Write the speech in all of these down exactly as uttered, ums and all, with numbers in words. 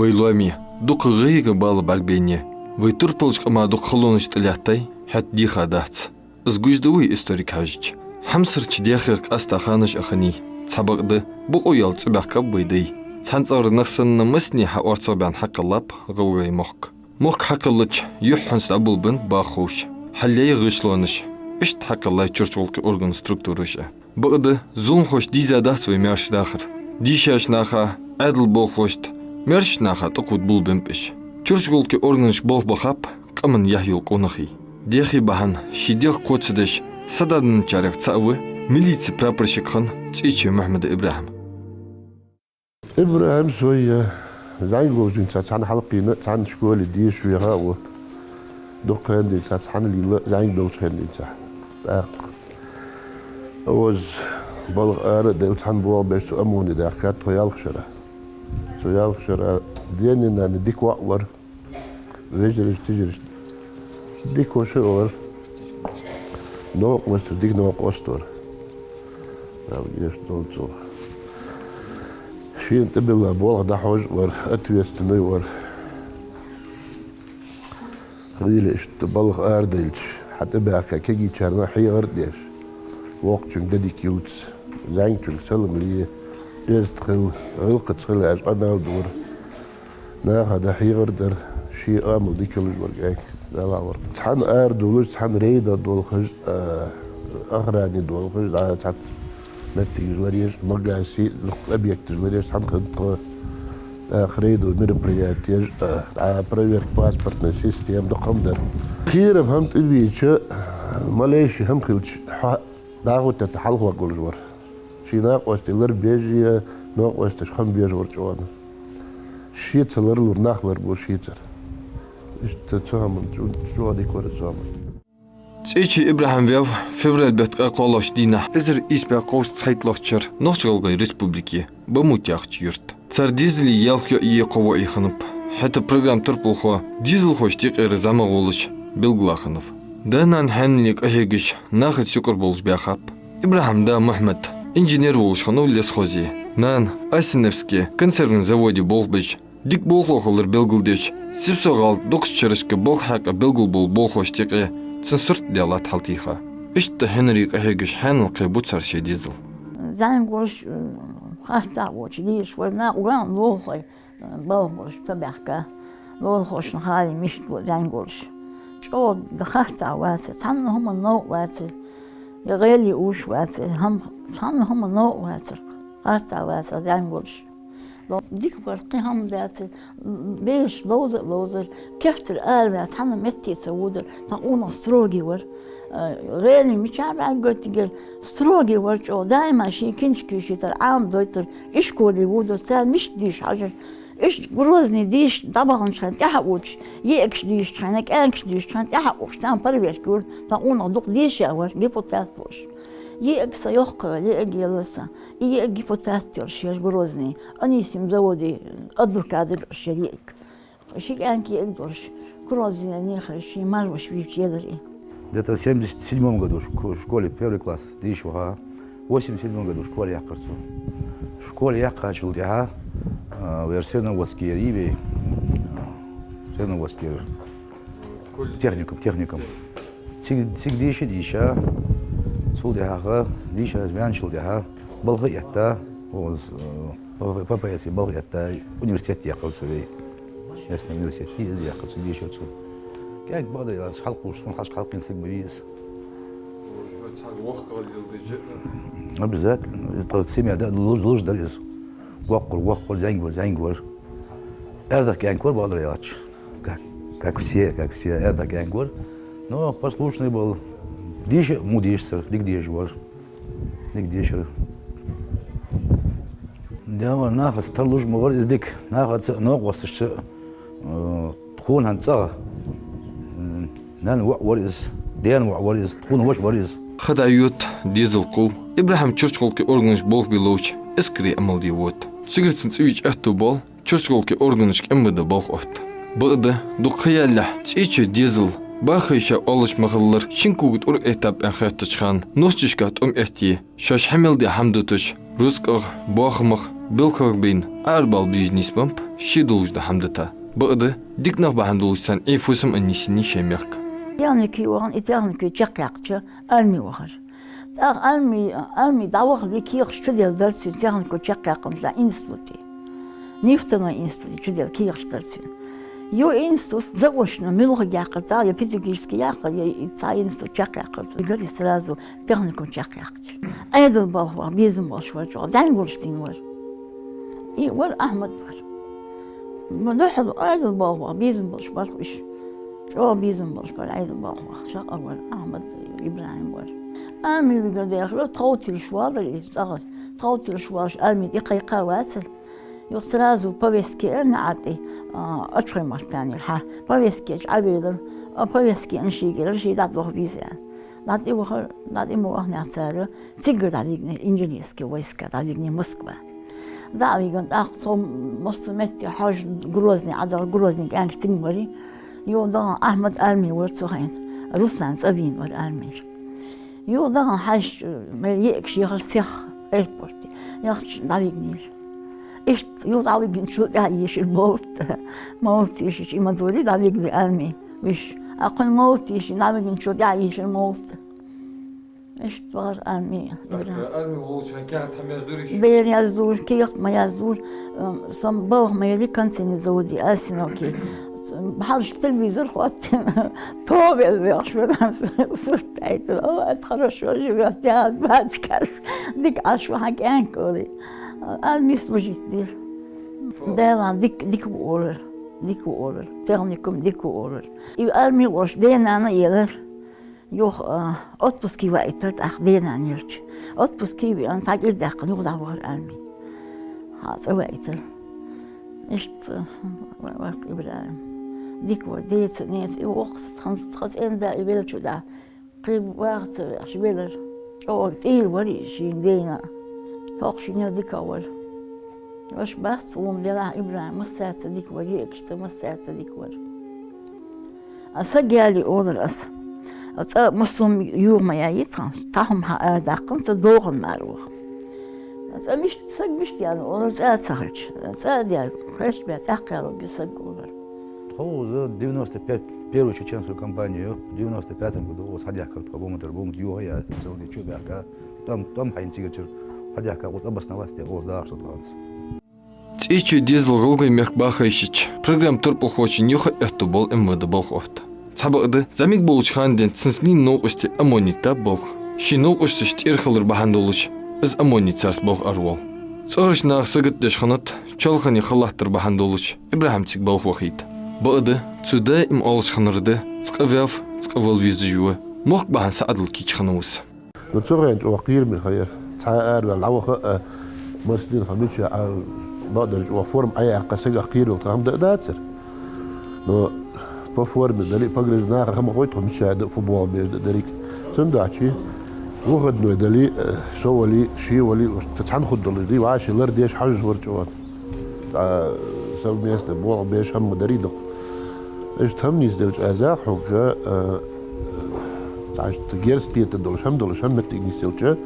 Вай лоаме дукха гӀайгӀа, бала бӀаргабайна. Вай турпалча къама дукха халонаш тӀалаьттай, хӀаьта дийха дац. Из гуш да вай историк хьежача. Хьамсарча дехех къаьста ханаш а хиннай. Цхьабакъда, бокъо йола цӀи баьккхаб вай даьй. Цхьан цӀагӀара нах санна, массане хьаорцагӀбаьнна хьакхеллаб ГӀалгӀай мохк. Мохк хьакхеллача, юххьанца дӀаболабеннаб баха ховш. Хьалъяьй гӀишлонаш. Иштта хьакхеллай чурча гӀулакхий органий структураш а. Бакъда, зуламхошта дийзадац вай маьрша дахар. Дийшача наха, Ӏаьдала болхлошта, маьршача наха тӀакхувда болабеннаб уж. Чурча гӀулакхий органашка болх бахаб къаман яхь йола къонахий. Дехий бахьан ший дегӀ кхоачадеш сададенначарех цаӀ ва милице прапорщик хинна ЦӀечой Мухьмада ИбрахӀим. ИбрахӀим Соя зӀамига волча денз цхьана хьалкхийна, цхьана школе деша веха а ва. Дукха ха денз цхьана лийла, зӀамига долча ха денз. ТӀаккха укхаза балха ара а даьлла, цхьана болх беш цу ОМОНе даьхкад тхо ялх шера. Цу ялх шера даь-нана дика воӀ вар. Вежарашта, йижарашта дика вошас вар. Новкъост, дика новкъост вар. Дала гешт долда цох. Шийна тӀабилла болх дӀахьош а вар, ответственный вар. Хьайла иштта балха арадаьлча, хьатӀабаьхка кагийчарна хьехар а деш, воккхачунга де дика ювца, зӀамигачунга салам ле, эздий хила, гӀиллакхаца хила аьнна къамаьл дора. Наха дӀахьехар дар, ший амал дика йолаш вар кӀаьнк, Далла вар. Цхьана арадувлаш, цхьана рейдах долхаш, а, охране долхаш, дӀа цхьацца моттигаш лораеш, магаси, объекташ лораеш цхьана хиннад тхо. ТӀаккха рейдови мероприятеш, а, дӀа проверка паспортной системы, дукха хӀама дар. Кхерам хӀама тӀабийча, малейший хӀама хилча, хьо дӀахо тӀа хьалхагӀа гуллуш вар. Ший накъостий ларбеш а, новкъосташка хам беш вар чӀоагӀа. Ше ца ларлур нах ларбу шийцара. Иштта цу хӀаман чу-, чӀоагӀа дика вар цу хӀаман. ЦӀечой ИбрахӀим ваьв февраль бетта кхоалагӀча дийнахьа, эзар ийс бӀаь кхузткъеи цхьайтталагӀча шера Нохч-ГӀалгӀай Республике Бамут яхача юрта. Цар дезалий ялх йоӀ а, кхо воӀ а хиннаб. ХӀаьта программа турпалхо дезалхошта юкъера зӀамагӀа волаш белгала хиннав. Да-нана хьаьнала къахьегаш, нахаца юкъара болаш баьхаб. ИбрахӀима да Мухьмад инженер волаш хиннав лесхозе. Нана Асиновски консервни заводе болх беш, дика болхло хилар белгалдеш, Сипсо-ГӀалий дукхача шерашка балха хьакъехьа белгалбола болхлошта юкъе цун сурт даьлад хьалтӀайха. Иштта хьинарий къахьегаш хьаьнала кхебу цар шоай дезал. ЗӀамига волаш, харцахьа волча дезаш вар, накъа ган лохой, балха болаш ца баьхка. Лохошна хали мишта бу зӀамига волаш. ЧӀоагӀа харцахьа вацар, цхьанна хӀаман новкъа вацар. Я гӀелий уш вацар, хӀама, цхьанна хӀаман новкъа вацар. Харцахьа вацар зӀамига волаш. Дика вар, кхы хӀама дац, беш ловза а ловзар, керттера араваьнна цхьанна метте ца водар, тха къонах строгий вар. Э, гӀелий мичахьа бӀаргагойтаргьяр, строгий вар чӀоагӀа, даим ший киншки ший тара Ӏамадойтар, ишколе водар, царна мишта дийша хьажар. Иштта Грозне деша дӀабаханча хана тӀехьа а ухаш, йиӀигаш дийшача хана, кӀаьнкаш дийшача хана тӀехьа а ухаш, царна проверка йора, тха къонах дукха дийша вар, депутат волаш. ЙиӀиг са йоккха, йиӀиг елла са. И йиӀиг депутат йолаш яр Грозне. Анисим заводе адвокат йолаш яр йиӀиг. Ши кӀаьнк йиӀиг долаш, Грознех ший марваш вийча елар из. Где-то в семьдесят седьмом году шко-, школе первый класс деша ваха. В восемьдесят седьмом году школа яьккхар цо. Школа яьккхачул тӀехьагӀа, а, вер Серноводскера йий вай, а, Серноводскера техникум, техникум. Цига, цига деша, деша, цул тӀехьагӀа, деша ваьнначул тӀехьагӀа, балха а этта, укхаза, э, ППС-е балха а этта, университет яьккхар цо вай. Местный университет, из яьккхар цо, дешар цо. КӀаьнк бакъдар, аз хьалкхувш, сона хьалха хьалкхийна саг ма вий из. Цхьа воккха хилар деза. Обязательно. Из тха семья да, луж-, луж дар из. Воккха вар, воккха вар, зӀамига вар, зӀамига вар. Аьрдах кӀаьнк вар, бакъдар аьлча. Как, как все, как все, аьрдах кӀаьнк вар. Но послушный вар. Деша, во дешар, дика дешаш вар. Дика дешар. Даьра, нахаца тарлуш ма вар из дика. Нахаца, новкъосташца, э, тхона хӀанз цӀагӀа. М, нанна воӀ вар из, даьна воӀ вар из, тхона воша вар из. Ха дӀайода, дезал кхов. ИбрахӀим чурча гӀулакхий органашка болх бе ловча, эскаре Ӏамал де вода. Цигара цун цӀи вийча аьттув боал чурча гӀулакхий органашка МВД болх отта. Бакъда, дукха ха ялалехь, ЦӀечой дезал, бахаш ше оалаш ма хиллара, шин кога тӀур эттаб аьнна хеттача хана, нохчашка тӀом эттий, шоаш хьа мел де хӀама дуташ, рузкъах, боахамах, белхах байна, арабала беза нийсбеннаб. Ше долаш да хӀама дита. Бакъда, дика нах бахьан долаш царна Ӏе фусам а нийсъеннай шоай мехка. Техникуме вахана, из техникум чакхъяьккхача, арме вахар. ТӀаккха арме, арме дӀавахале кехаташ чуделла дар цун, техникум чакхъяьккхача институте. Нефтяной институте чуделла кехаташ дар цун. Ер институт заочно муьлхаргьяьккхар цар, е педагогически яьккхар, е цхьа институт чакхъяьккхар цар. Гари сразу техникум чакхъяьккхача. Ӏаьдала балха ваха безам болаш вар чӀоагӀа, дӀаьнгурш дийна вар. И вар Ахьмад вар. Ма духьал Ӏаьдала балха ваха безам болаш бар уж. ЧӀоагӀа безам болаш бар Ӏаьдала балха ваха. Шакъа вар Ахьмад, ИбрахӀим вар. Арме вигар дехар, тховтилаш валар из цӀагӀа. Тховтилаш валаш арме тӀакхайкха вацар. Юха сразу повестке а наӀарга тӀа, а, Ачхой-Мартанера хьа. Повестке чу Ӏавелар, а повестке а шийгара, ше дӀатӀаваха веза аьнна. ДӀатӀавахар, дӀатӀа ма вахнехь цар, цигара дӀавигнай, инженерски войска дӀавигнай Москва. ДӀа а вигна, тӀаккха цо массо метте хьожаш Грозне Ӏадахар, Грозне кӀаьнк цигара вар. Юха даха Ахьмад арме вар цу хана, Руслан цӀавена вар армера. Юха даха хьаьший, мел йиӀигаш яхар сех аэропорте. Яхача дӀавигнай уж. Иштта юха дӀавигначул тӀехьа йийшар молот. Молот йийшача, из ма дий дӀавигна арме виш. Акхун молот йийшача, дӀавигначул тӀехьа йийшар молот. Иштта вар арме. ТӀаккха арме волча хана кехат хӀама яздора шоана? Дера яздора, кехат ма яздора. М, со балха ма яле, концерни заводе, Арсеналке. Хьалха телевизор хоттийна, тоба велла вехаш вар, сурт айта. О, это хорошо живёт, я бачкаш. Дика Ӏаш ва хьа кӀаьнк, олий. Арме служить дир. Дала дика, дика ва олар. Дика ва олар. Техникум дика ва олар. И арме волаш даь-нана елар. Юха, а, отпуске ваийтар тӀаккха даь-нана елча. Отпуске ваьнна, тӀаккха кӀира даьккхана, юха дӀавахар арме. Хьа, цӀаваийтар. Иштта, ва-, вар ИбрахӀим. Дика вар, деца, неца, и воккха тхан, тха цӀен-да, и велча да. Кхы ваха ца ваьхьаш велар. ЧӀоагӀа тӀера вар из шийна дена. ХӀокху шиннел дика вар. Ваш бац, цу вон велахь ИбрахӀим массаца дика вар, йиӀигашца массаца дика вар. А саг яле олар аз. А цӀа массо а юха ма яйий тхан, цхьа хӀума хьа арадаккха, цӀа дохана мара ваха. А цӀа мишта, саг мишта яьннай олар, цӀа а ца хилча. ЦӀа а даьлла, хьаьший баь тӀаккха яларгья саг олар. Тхо укхаза девяносто пять, первую чеченскую кампанию, в девяносто пятом году укхаза хьадаьхкар тхо, Буматара, Бумат юха я, цӀалди чу баьхка, тӀом, тӀом хьайна цига чура хьадаьхка, укхаза обосноваться де укхаза дахаш да тхо хӀанз. ЦӀийчоай дезала ГӀалгӀай мехка баха йиш йича, программа турпалхочун юха а этту бола МВД балха отт. Цхьабакъда, зӀамига болча хана денз цун нийсача новкъостий ОМОНе тӀаб болх. Ший новкъосташ тӀера хилар бахьан долаш, из ОМОНе царца болх ара воал. ЦӀагӀарча наха сагот деш хиннад чолхане хилаттар бахьан долаш, ИбрахӀим цига балха вахийта. Бакъда, цо даим оалаш хиннар да: цкъа ваьв, цкъа вала везаш ва, мохк бахьан саӀадал кийча хиннав из. Ну, цу хана чӀоагӀа кхераме хиннаяр. Цхьа араваьнна дӀаваха а, массанена хӀама мича а, бакъдар чӀоагӀа форма Ӏояккха сагах кхеравала тха хӀама да а дацар. Но по форме дале а, по гражданам наха хӀама гой тхо мича а да, фу болх беш да деррига. Цудухьа выходной дале а, со вале а, ше вале а, уж цхьана хургдолаш да, вӀаший лар деш хьожаш вар чӀоагӀа. ТӀаккха совместно болх беш хӀама дарий дукха. Иштта хӀама нийсделча, аз йоах хьога, а, иштта герз тетар долаш хӀама долаш, хӀама моттиг нийсделча,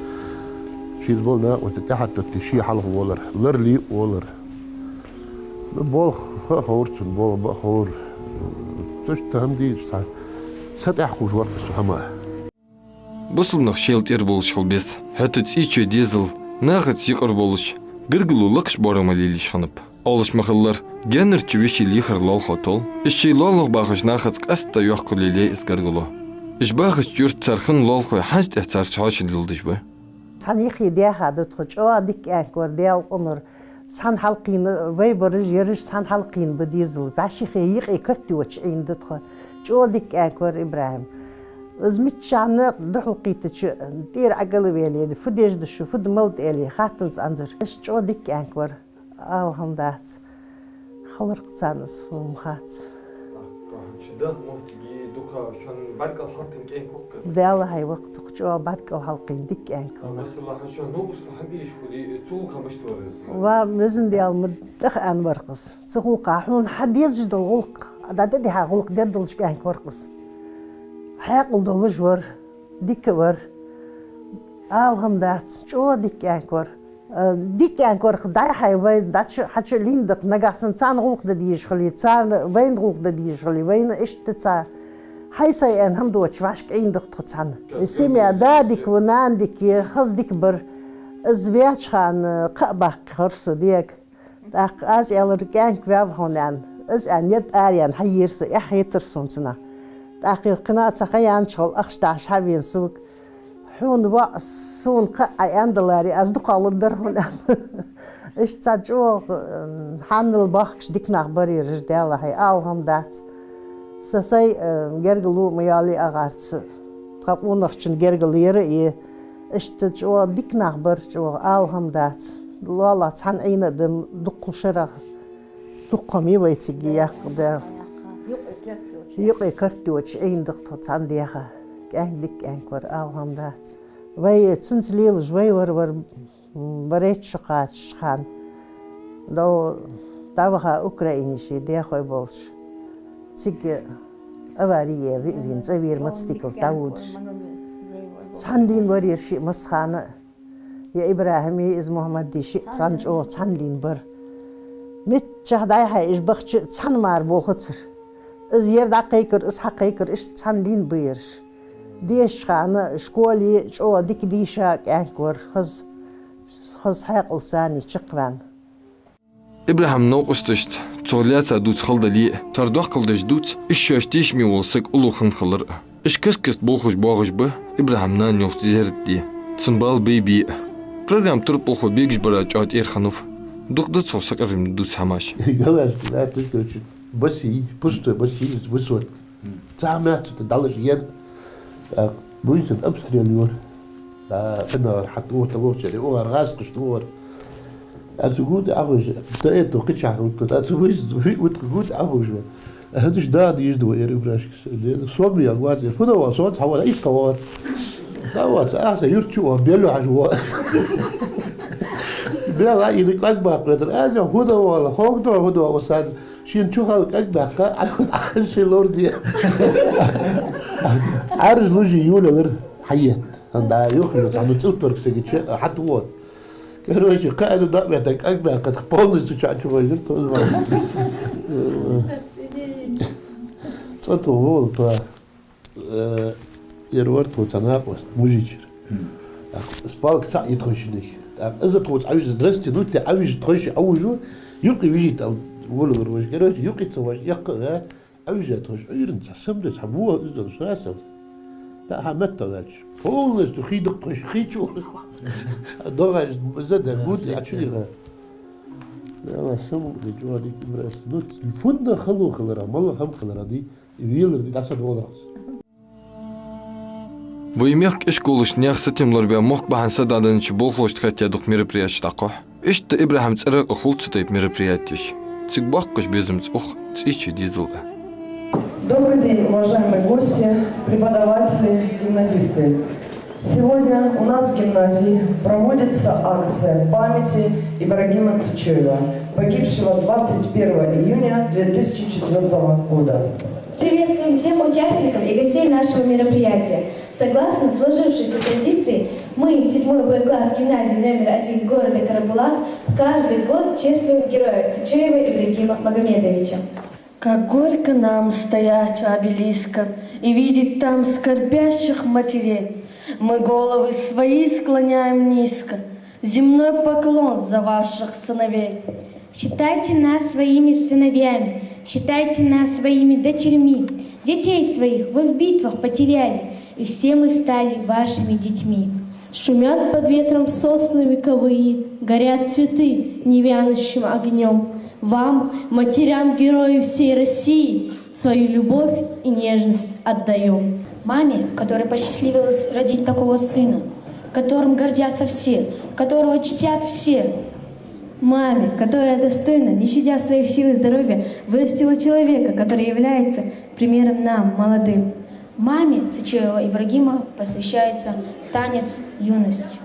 шийца бола накъостий тӀехьатоттий ше хьалха волар, ларле а волар. Ну, болх ха а ховра цунна, болх ба а ховра. Иштта хӀама дийцача, цхьа са тӀехьа кхувш вар-кх из цу хӀаман. Бусалба нах шел тӀера болаш хила беза. ХӀаьта цӀийчоай дезал нахаца юкъара болаш, гаргало лакхача боарам мел лелаеш хиннаб. Оалаш ма хиллара, гаьнарча вешийла йихар лоалахо тол. Из ший лоалахо бахача нахаца къаьстта йоккха лелае из гаргало. Уж бахача юрта цар хинна лоалахой хӀанз тӀехьа царца хьоашалгӀа леладеш ба. Цхьана юхе даьха да тхо, чӀоагӀа дика кӀаьнк вар, Даьла къинойх. Цхьана хьалкхийна, вай бараш, ераш цхьана хьалкхийна ба дезал. ВӀаший юхе йикъе катте воацаш Ӏийна да тхо. ЧӀоагӀа дика кӀаьнк вар ИбрахӀим. Из миччахьа духьалкхийттача, тӀера ӀокӀалвеле, фу деш да шо, фу да мала да аьле, хаттанза Ӏанзар. Иштта чӀоагӀа дика кӀаьнк вар, ала хӀама дац. Хилар-кх царна из, фу ма хац. Хьо шун даха моттиге дукха шоана бӀаргкъал хьалкхийна кӀаьнк ва-кх из? Даьла хьай ва-кх, дукха чӀоагӀа бӀаргкъал хьалкхийна дика кӀаьнк ва. Масала, хьо шоана новкъостал хӀама эшаш хуле, цу гӀулакха мишта вар из? Ва, Везан Даьла, ма тӀехьа аьнна вар-кх из. Цу гӀулакха, хьона хьа дезаш дола гӀулакх, дӀа-, дӀадихьа гӀулакх дергдолаш кӀаьнк вар-кх из. Хьаькъал долаш вар, дика вар. Ала хӀама дац, чӀоагӀа дика кӀаьнк вар. Э, дика кӀаьнк вар-кх, дӀай-хьай вай дӀачу-хьачу лийннад-кх, нагахьа санна царна гӀулакх дан дезаш хиле, царна вайна гӀулакх дан дезаш хиле, вайна иштта ца хьай-сай аьнна хӀама доацаш вӀашка Ӏийнад-кх тхо цхьана. Семья, да дика ва, нана дика я, хаза дика бар. Из ваьча хана кхаъ баккхар со дега. ТӀаккха аз аьлар: «КӀаьнк ваьв хьона», — аьнна. Из аьнна, ядда араяьнна хьайийтар со, эхь хетар сона цунах. ТӀаккха юха кхы а цхьа ха яьнначул ахча дахьаш хьавена сога: «Хьона, воӀ, сона кхаъ Ӏа аьннадаларе, аз дукха лургдар хьона», — аьнна. Иштта цхьа чӀоагӀа, э, хьанал бахкаш дика нах бар ераш, Даьллахьа, ала хӀама дац. Са сай, э, гергарло ма йоалае а гӀарца, тха къонахчун гергарло яр а я. Иштта чӀоагӀа дика нах бар, чӀоагӀа ала хӀама дац. Лоалахь цхьана Ӏийна а да, дуккха шерагӀа, дуккха хӀама я вай цига яккха, да. Юкъе карт йоацаш Ӏийнад-кх тхо цхьана дега. КӀаьнк дика кӀаьнк вар, ала хӀама дац. Вай цунца лелаш вай вар-вар, м, вай речча кхачча хана. Дов дӀаваха Украине ший дехой болча. Цига авари я виъ вийна, цӀа вера мотоциклаца дӀаводаш. Цхьана дийна вар ер шиъ массахана а. Е ИбрахӀим, е из Мухьаммад, шиъ цхьана чӀоагӀа цхьана дийна бар. Миччахьа дӀай-хьай уж бахача а цхьана мара болхацар. Из ер дӀакхайкар, из хьакхайкар, иштта цхьана дийна ба ераш. Дешача хана школе чӀоагӀа дика дийша кӀаьнк вар, хаза, хаза хьаькъал санна чакхваьнна. ИбрахӀима новкъосташта цо лаьца дувца хала дале а, цар доккхал деш дувц, уж шоаш тешаме вола саг уллув хинна хилар а. Уж каст-каста болхаш боагӀаш ба ИбрахӀима нана йолча зерат де. Цун бала бе-бе а. Программа турпалхо бегаш бара чӀоагӀа тӀера хиннав. Дукха да цо сакъердаме дувца хӀамаш. Галаш, да, ты, короче, баси, пустой баси, высотка. Цхьа мехка цу тӀа дӀалуш ен, а, буйсан обстрел йора. А, фенар хьатӀавоагӀар, вокхар, угӀар, гӀазкхашта угӀар. А цу гуди ахуш, да это кхычахьа хӀама, а цу буйсан, ви-, вот гуди ахуш ва. А хӀанз да, дижда ва, эр Ибрашка. Сом ял вац, фу да ва, сонца хьавала, иккха вар. Да вац, а са юрт чу ва, белю хьажа ва. Бела, и кӀаг баккхетар, а за фу да ва, хок да фу да ва, сад. Шийна чу хала кӀаг баьккха, Ӏа ши лор де. Ӏарж лужи юлалар хьаетт. Анда юххе цхьа цӀуттарг сага че хьатӀавоагӀа. Короче, кхаьна дӀа а веттар, кӀаг баьккха, полностью ча чу вайжир, то звал. ЦӀа то вол, то. Э, ер вар тхоца накъост, мужичар. Мгм. Так, спалг цаӀ я тхоашиниг. Так, из тхоца Ӏовижа, здрасте, ну, те Ӏовижа тхоаши Ӏовужу, юкъе вижийта ал волалур вож. Короче, юкъе ца вож, яккха, а, Ӏовижа тхоаш, Ӏуйран ца сам дес, хьа бува из дон шрасам. Да, хьа метта ваьлча. Полностью хий дукха тхоаш, хий чу. ДогӀаш, за да, гуд, а чу диха. Да, ва, сам, да, жуа, дик, брас. Ну, фунда халу халара, мала хам халара, ди. Велар ди дӀасадоаларгӀа. Вай мехка ишколашта наьха сатем лорабаь, мохк бахьан саг дӀаденнача болхлошта хетаяь дукха мероприятеш дӀакхухь. Иштта ИбрахӀима цӀерагӀа а хул цу тайпа мероприятеш. Цига боккхача безамца ух цӀийча дезал а. Добрый день, уважаемые гости, преподаватели, гимназисты! Сегодня у нас в гимназии проводится акция памяти Ибрагима Цечоева, погибшего двадцать первого июня две тысячи четвёртого года. Приветствуем всех участников и гостей нашего мероприятия. Согласно сложившейся традиции, мы, седьмой Б класс гимназии номер один города Карабулак, каждый год чествуем героя Цечоева Ибрагима Магомедовича. Как горько нам стоять у обелиска и видеть там скорбящих матерей. Мы головы свои склоняем низко, земной поклон за ваших сыновей. Считайте нас своими сыновьями, считайте нас своими дочерьми. Детей своих вы в битвах потеряли, и все мы стали вашими детьми. Шумят под ветром сосны вековые, горят цветы невянущим огнём. Вам, матерям героев всей России, свою любовь и нежность отдаём. Маме, которой посчастливилось родить такого сына, которым гордятся все, которого чтят все. Маме, которая достойно, не щадя своих сил и здоровья, вырастила человека, который является примером нам, молодым. Маме Цечоева Ибрагима посвящается танец «Юность».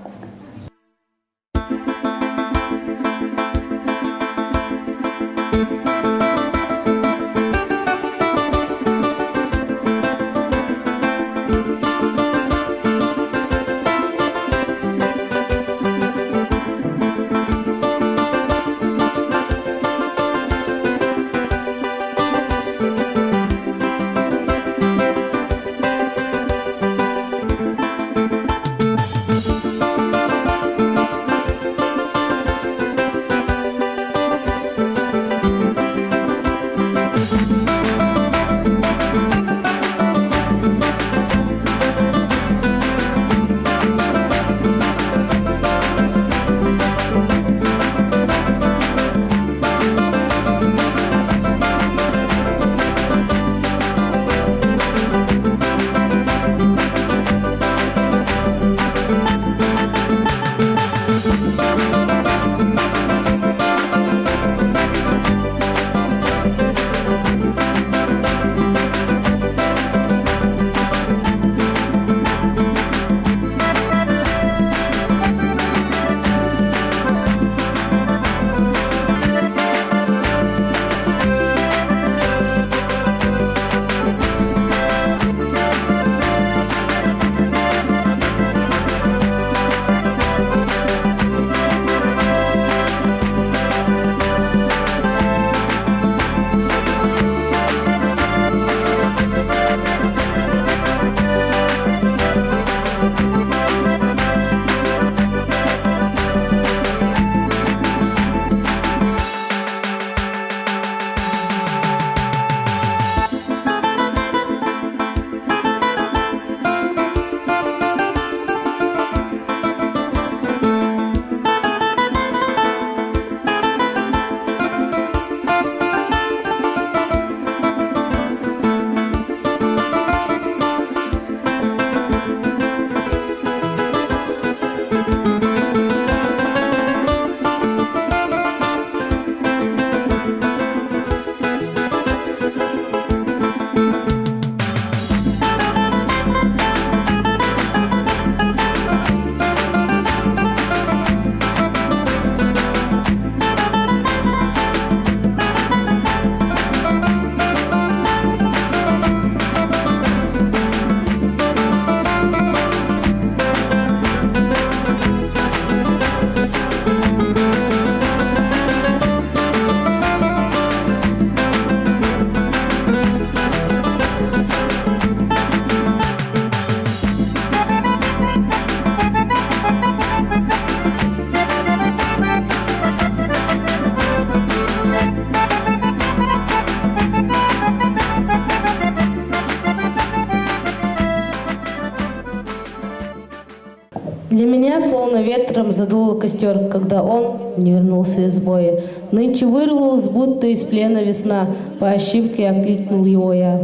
Для меня словно ветром задуло костёр, когда он не вернулся из боя. Нынче вырвалась, будто из плена весна, по ошибке окликнул его я.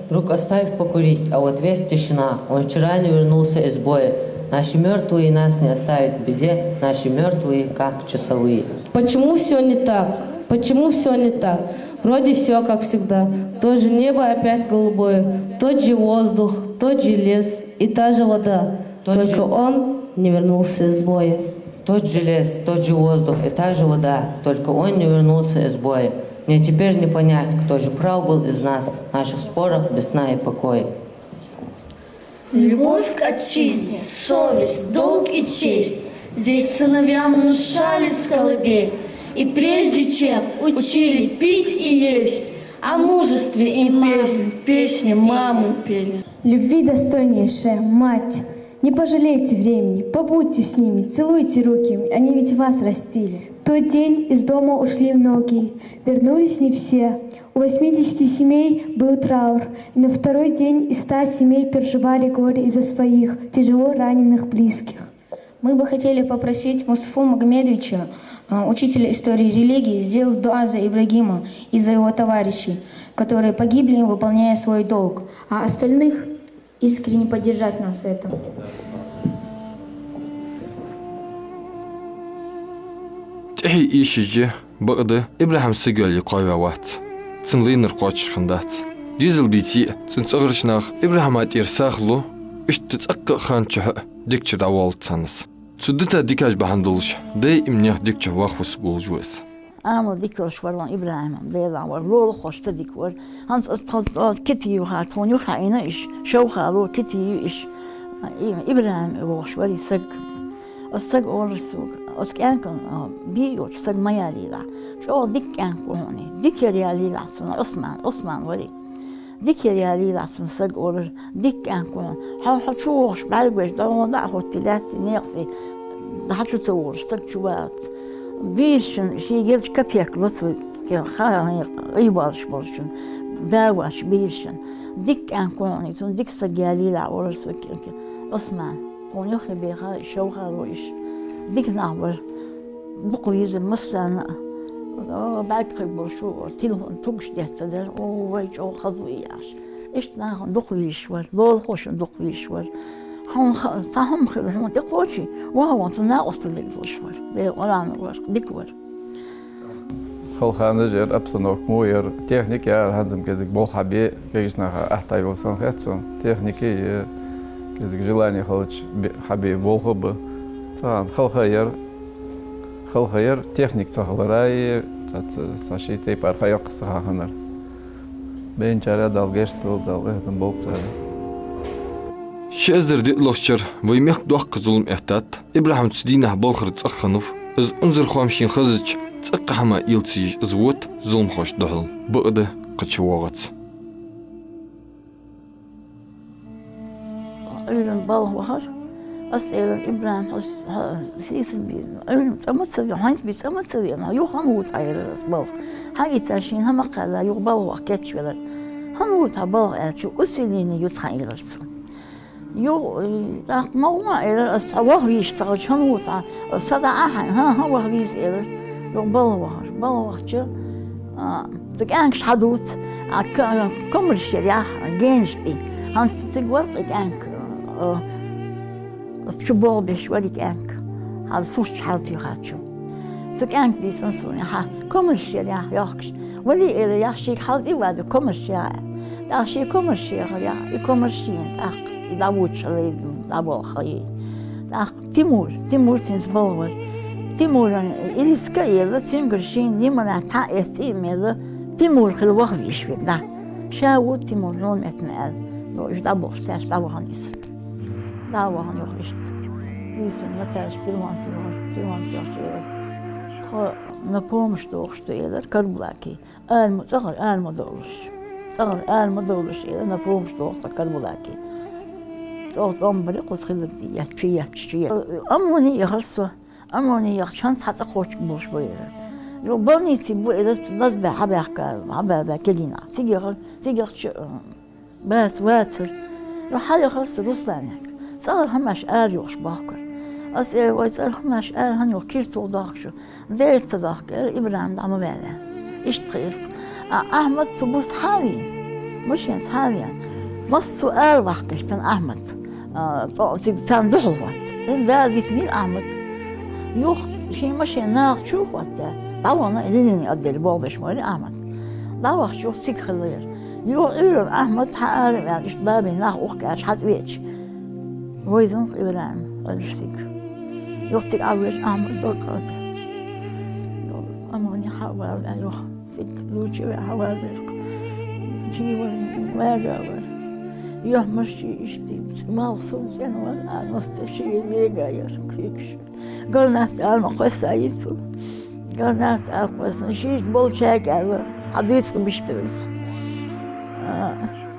Друг, оставь покурить, а в ответ тишина. Он вчера не вернулся из боя. Наши мёртвые нас не оставят в беде, наши мёртвые как часовые. Почему всё не так? Почему всё не так? Вроде всё как всегда. То же небо опять голубое, тот же воздух, тот же лес и та же вода. Тот Только же он не вернулся из боя. Тот же лес, тот же воздух и та же вода, только он не вернулся из боя. Мне теперь не понять, кто же прав был из нас, в наших спорах без сна и покоя. Любовь к отчизне, совесть, долг и честь здесь сыновьям внушали с колыбели. И прежде чем учили пить и есть, о мужестве им пели, песни мамы пели. Любви достойнейшая мать, не пожалейте времени, побудьте с ними, целуйте руки, они ведь вас растили. В тот день из дома ушли многие, вернулись не все. У восьмидесяти семей был траур, и на второй день из ста семей переживали горе из-за своих тяжело раненых близких. Мы бы хотели попросить Мустафу Магомедовича, а, учителя истории и религии, сделать дуа за Ибрагима и за его товарищей, которые погибли, выполняя свой долг, а остальных искренне поддержать нас в этом. ТӀехье эшаш я, бакъда, ИбрахӀим саг йоалае кхоаваь вац. Цун лайнар кхоачаш хиннадац. Дезал беце а, цун цӀагӀарча наха ИбрахӀима тӀера сагӀа лу, иштта цӀаккха а хана чухь а дикача дӀавоалац цхьаннеца. Цу дита дикаш бахьан долаш, даим наьха дикача вахавусаргволаш ва из. Амал дика йолаш вар вай ИбрахӀим, Даьла вар, лолахошца дика вар. ХӀанз аз тхо, тхо кити ю хьа, тхона юххьа Ӏийна иш, шовхало кити ю иш. И-, ИбрахӀим волаш вар из саг. Аз саг олар сога, аз кӀаьнк, а, бий йолча саг ма ялийла. ЧӀоагӀа дика кӀаьнк ва хьона. Дика яр ялийла цунна, Ӏусман, Ӏусман вар из. Дика яр ялийла цунна, саг олар, дика кӀаьнк ва хьона. Хьо, хьо чу воагӀаш бӀаргавайча, дӀа хьона дӀа а хӀоттий, лаьттеи наькъаи, хьо чу ца воагӀаш, саг чу валац. Бийрчун, ший гелча капек ло цу, ха-, ха-, гӀийбалаш болчун, баь воацача бийрчун. Дика кӀаьнк ва хьона, цунна дика саг ялийла, олар сога, Ӏусман. Тхона юххе баьха, шовхало иш. Дика нах бар. Дукха везар массанена а. О, бӀаргакхийттар шо, телефон тугаш деттадар. О, вай чӀоагӀа хоза ва яхаш. Иштта нахана дукха везаш вар, лолахошна дукха везаш вар. Хьона ха-, цхьа хӀама хилар хьона тӀакхоаче, ваха вон цу накъост дерг долаш вар. Даьла къоранах вар, дика вар. Хала ханаш яр, обстановка во яр, техника яр, хӀанз-м кӀезига болх хьабе, кагийча наха атта йолаш санна хет сона. Техника я, кӀезига желание хилча бе-, хьабе болх а ба. Цхьан хала ха яр, хала ха яр, техника ца хилара а, цхьа, цхьа, цхьа ший тайпара ха йоккха ца хиннар. Бейначар Дала гешт долда, Дала къахетам болба царна. Ши эзар диълагӀча шера вай мехка доккха зулам эттад. ИбрахӀим цу дийнахьа балхара цӀагӀа хиннав, из унзара хоам шийна хезача, цӀаккха хӀама ийла ца еш из вода зуламхошта духьал, бакъда кхы чувоагӀац. Ӏуйран балха вахар. Аз элар: ИбрахӀим, хьо с-, хьо сийсара бе, Ӏуйран цӀа ма ца ве, хьайнца бе цӀа ма ца ве, хьо юха хӀана вода Ӏа, элар аз, балха. Хьаийцар шийна хӀама кхаьлла, юха балха ваха кийчвелар. ХӀана вода Ӏа балха аьлча, усилени ю тха, элар цо. Юха, э, тӀаккха ма гӀо, элар аз, хьо ваха везаш ца хилча, хӀана вода Ӏа, са дӀа а хьайна, хӀа, хӀа, ваха веза, элар. Юха балха вахар. Балха вахача, а, цу кӀаьнкаш хьадувц, а, ка-, комаршка яр яхь, генаш тӀа. ХӀанз цига вар-кх кӀаьнк, а, чу болх беш вар кӀаьнк. Хьал сурташ хьалтӀехьача. Цу кӀаьнка дийцар сона, хьа, комаршка яр яхь йоахкаш. Вале, элар, яхь шийга хьалтӀавода, комаршка яр. ТӀаккха ше комаршка яхар яхь, и комаршка яр, тӀаккха и дӀаводаш хилар, дӀаболх хилар. ТӀаккха Тимур, Тимур цунца балха вар. Тимуран Ириска а елла, цунгара шийна лимонад хьаэца цӀи а мела, Тимур хила ваха везаш вар, да. Ша вода Тимур Ӏометтана аьле. Йо, уж дӀаболхаш, цаьрца дӀавахана из. ДӀавахана, йоах, иштта. Вийсар ма таьраш, телефон тиллар, телефон тиллача, элар: тхо на помощь дохаш да, элар, Карабулаке. Ара ма, цӀагӀара ара ма довлаш. ЦӀагӀара ара ма довлаш, элар, на помощь дохаш да Карабулаке. ЧӀоагӀа тӀом бар-кх укхаза хилар, етташ, етташ, етташ. ОМОНе яхар со. ОМОНе яхача, хӀанз хьа цӀа кхоачаргболаш ба, элар. Юха больнице ба, элар, дазбаь хьабаьхка, хьабаь-баь кагий нах. Цига яхар, цига яхача, э, бац, вацар. Юха хьаяхар со Русланага. ЦӀагӀара хӀамаш арайохаш бахкар. Аз аьлар: «Вай цӀагӀара хӀамаш ара хӀана йоах, киртал дохкаш шу?» «Дера ца дохк, — аьлар, — ИбрахӀим дӀа ма ваьллий». Иштта хилар. А Ахьмад цу бус хьавена, машенаца хьавена. Массо а ара ваккхийтар Ахьмад. А, цо цига царна духьал хӀотта. Ин дара дитнийла Ахьмад. Юха ший машен наха чу хӀотта, дӀавахана, Ленина отделе болх беш ма варий Ахьмад. ДӀавахача юха цига хилар. Юха Ӏуйран Ахьмад хьаара ваьнна, иштта бабий нах ухкаш хьатӀавеча, вайзанах ИбрахӀим Ӏалаш цига. Юха цига Ӏовежа Ахьмад доккхалда. Амони хьавала, юха цига лучи ве хьавала верг. Чи вар, ваьга вар. Юхьмаш чи иштта, малх сум цӀена вар, а наста чи вега яр, кхикаш. Гарнат ала ма кхоссай цо. Гарнат ала кхоссана, шийца болчаьрга аьлар, хьадийца бишта веза. А,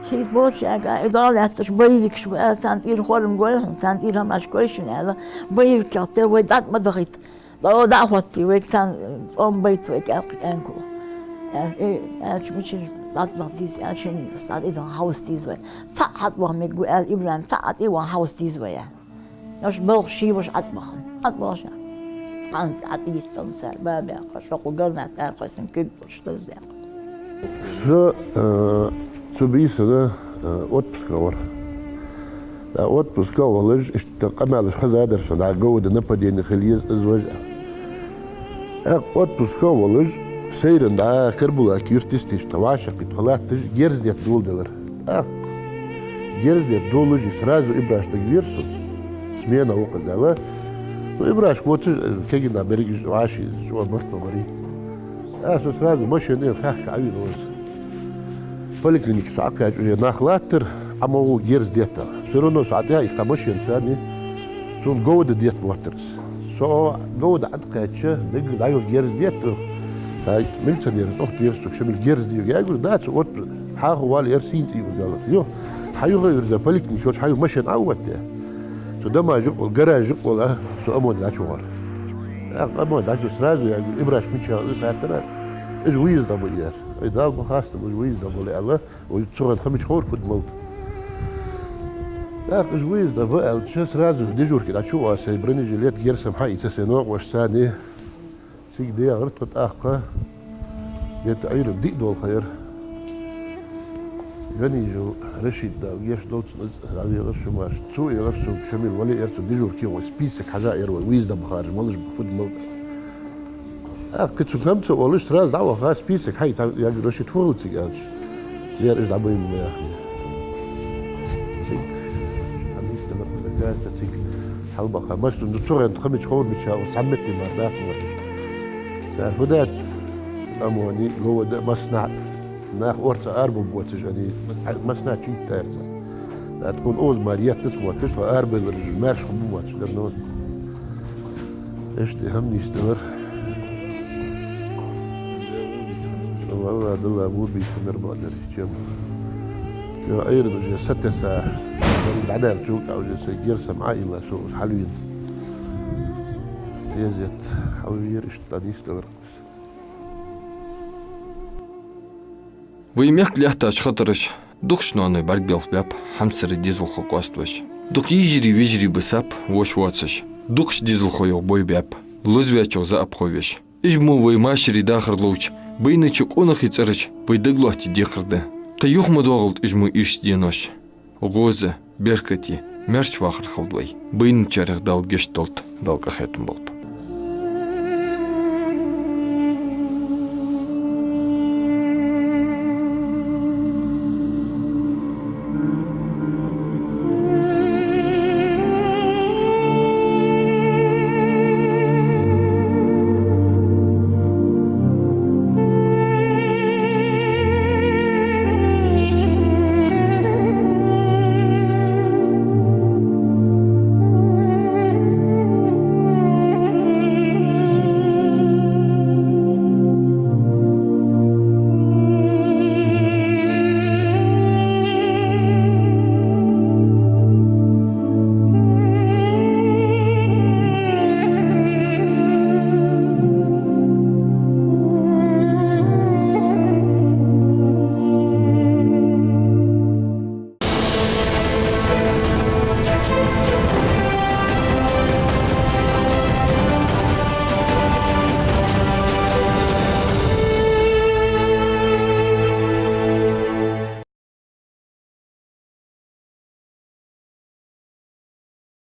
шийца болчаьрга, и дӀалаьцача боевикаш ба, а, царна тӀера хорам гой хьона, царна тӀера хӀамаш гой шоана аьлар, боевикех тӀера вай дӀатӀа ма дахийта. ДӀо дӀа а хӀоттий, вайга царна тӀом байта вайга аьлар кхы кӀаьнко. Аьлча, э, аьлча мичара дӀатӀа даха деза аьлча, шоана из дӀатӀа хьовса деза вай. Цхьаъ хьатӀаваха мегаргва аьлар ИбрахӀима, цхьаъ тӀаваха хьовса деза вай аьлар. Аш балха ший ваша ӀотӀабахана. ӀотӀабахача, кханца ӀотӀаийттанзар, бабаьха, шоакхо гарнат ара кхоссана, куьг болаш даздаьккха. Со, э, цу бийсана, э, отпуска вар. Да, отпуска волаш, иштта къамаьлаш хезадар сона, да, ГОВД нападени хила еза из важа. ТӀаккха отпуска волаш, сайран да Карабулак юрта йисташ тха вӀашагӀкхийтта хьалатташ, герз детта доладелар. ТӀаккха герз детта долалуш, сразу ИбрахӀашка дагавера со, смена ва-кх из аьле. Ну, ИбрахӀашка воацаш, э, кагий нах берригаш вӀаший чӀоагӀа март ма барий. ТӀаккха со сразу машенаца хьаькха Ӏовена ваза. Поликлинике со Ӏокхаьчача, уже нах латтар, Ӏа ма гӀо герз детта. Всё равно со ӀотӀаийккха машенаца, царна сона ГОВД детта моттар из. Со ГОВД ӀотӀакхаьчача, даггара дӀайоха герз детта. ТӀаккха милиционера цӀогӀа тӀера сога, шо мила герз де йоах, я гур, да, цу отпуска хьахо вала, ер сийна цӀий ва аьлар. Йо, хьаюха вирза поликлинике йолча хьаюха машен Ӏооттаяь. Цу дамажа юкъе, гаража юкъе, а, со ОМОНе дӀачувахар. ТӀаккха ОМОНе дӀачу сразу, я гур, ИбрахӀашка мича ва из хаьттар аз. Уж выезда ба, яьхар. Ай, Дала ма хастаб, уж выезда болий аьлар. Вай цу хана ха мича ховра, фу да-малад. ТӀаккха уж выезда ба аьлча, сразу дежурке дӀачувоагӀа, сай бронежилет, герз-м хьаийца, сай новкъосташца царна. Цига дехар тхо тӀаккха, где-то Ӏуйранна диъ дола ха яр. Ганижев Рашид, Дала гешт долда цунна, из дӀавехар шо марш. Цо аьлар сога, шо мила вале, аьлар цо, дежурке, вай список хьажа, аьлар, вай выезда бахараш малаш ба, фу да-малад. ТӀаккха кхы цу хӀамца волаш, сразу дӀаваха, список хьаийца, я гур, Рашид, фу хул цига аьлча. Ер уж дӀабайна ма яхий. Цига, хьанийсдалар, кажется, цига хьалбаха. Массанена цу хана ха мича ховра, мича ва, цхьа метте мара дац ма вай. Цар фу даьд, ОМОНи, ГОВД, массанахьа, нах орца арабу боацаш, они, массанахьа чийтта тайрца. ТӀаккха тхона оза мара еттац мотташ, тхо арабайлараш маьрша хургба мотташ дар, но. Иштта хӀама нийсделар. Валла, Дала, убийца хиннар бакъдар, чем. Йо, Ӏуйран уже сатесса, дӀадаьлчул тӀехьа уже сай герз-м Ӏоилла, со уже хьалвена. Тезет хьалвера, иштта дӀанийсделар. Вай мехка лаьттача хатараш дукхача ноаной бӀаргабелха баьб хьамсара дезалхо къоаставеш. Дукха йижарий-вижарий бисаб воша воацаш. Дукхача дезалхой йоах бой баьб, лозаваьчох заӀапхой веш. Уж мо вай машарий дахар ловча, байнача къонахий цӀераш вай дагалоаттае дехар да. Кхы юха ма доагӀалда уж мо ирча денош. ГӀоза, беркате, маьрша вахар хилда вай. Байначарех Дала гешт долда, Дала къахетам болба.